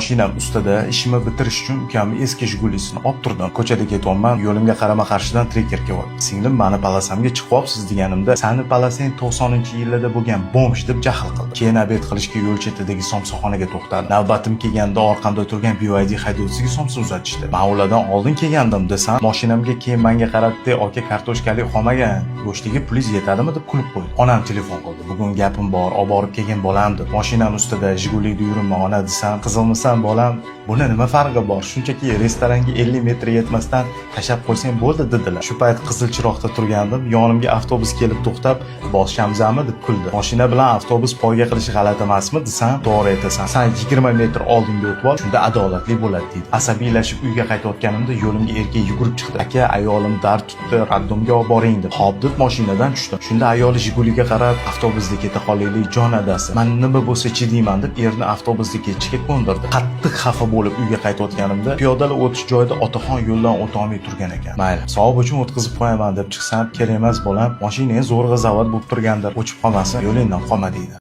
Mashinam ustida ishimni bitirish uchun ukamni eski Jigulisini olib turdim. Ko'chada ketyapman, yo'limga qarama qarshidan Tracker kelyapti. "Singlim, mani полоса mga chiqyapsiz", deganimda, "Sani полоса ng 90-yillarda bo'lgan, бомж", deb jahl qildi. Keyin обед qilishga yo'l chetidagi somsaxonaga to'xtadim. Navbatim kelganda orqamda turgan BYD haydovchisiga somsa uzatishdi. "Man ulardan oldin kelgandim", desam, mashinamga keyin menga qarabdi, "Aka, kartoshkali qolmagan, go'shtiga pulingiz yetadimi?" deb kulib qo'ydi. Onam telefon qildi. "Bugun gapim bor, olib borib kelgin, bolam", deb. "Mashinam ustida, Jigulida yuribman, ona", desam, "Qizilmisan, bolam, buni nima farqi bor? Shunchaki restoranga 50 metr yetmasdan tashlab qo'ysang bo'ldi", dedilar. Shu payt qizil chiroqda turgandim. Yonimga avtobus kelib to'xtab, "Boshamizami?" deb kuldi. "Mashina bilan avtobus poyga qilishi g'alati emasmi?" desam, "To'g'ri aytasan. San 20 metr oldinga o'tib ol, shunda adolatli bo'ladi", deydi. Asabiylashib uyga qaytayotganimda yo'limga erkak yugurib chiqdi. "Aka, ayolim dard tutdi, роддом ga olib boring", deb. "Hop", deb mashinadan tushdim. Shunda ayoli Jiguliga qarab, "Avtobusda keta qolaylik, jon adasi. Man nima bo'lsa chidayman", deb erni avtobusda ketishga ko'ndirdi. Qattiq xafa bo'lib uyga qaytayotganimda piyodalar o'tish joyida otaxon yo'ldan o'tolmay turgan ekan. "Mayli, savob uchun o'tkazib qo'yaman", deb chiqsam, "Kerak emas, bolam, mashinang zo'rg'a zavod bo'lib turgandir, o'chib qolmasin, yo'lingdan qolma", deydi.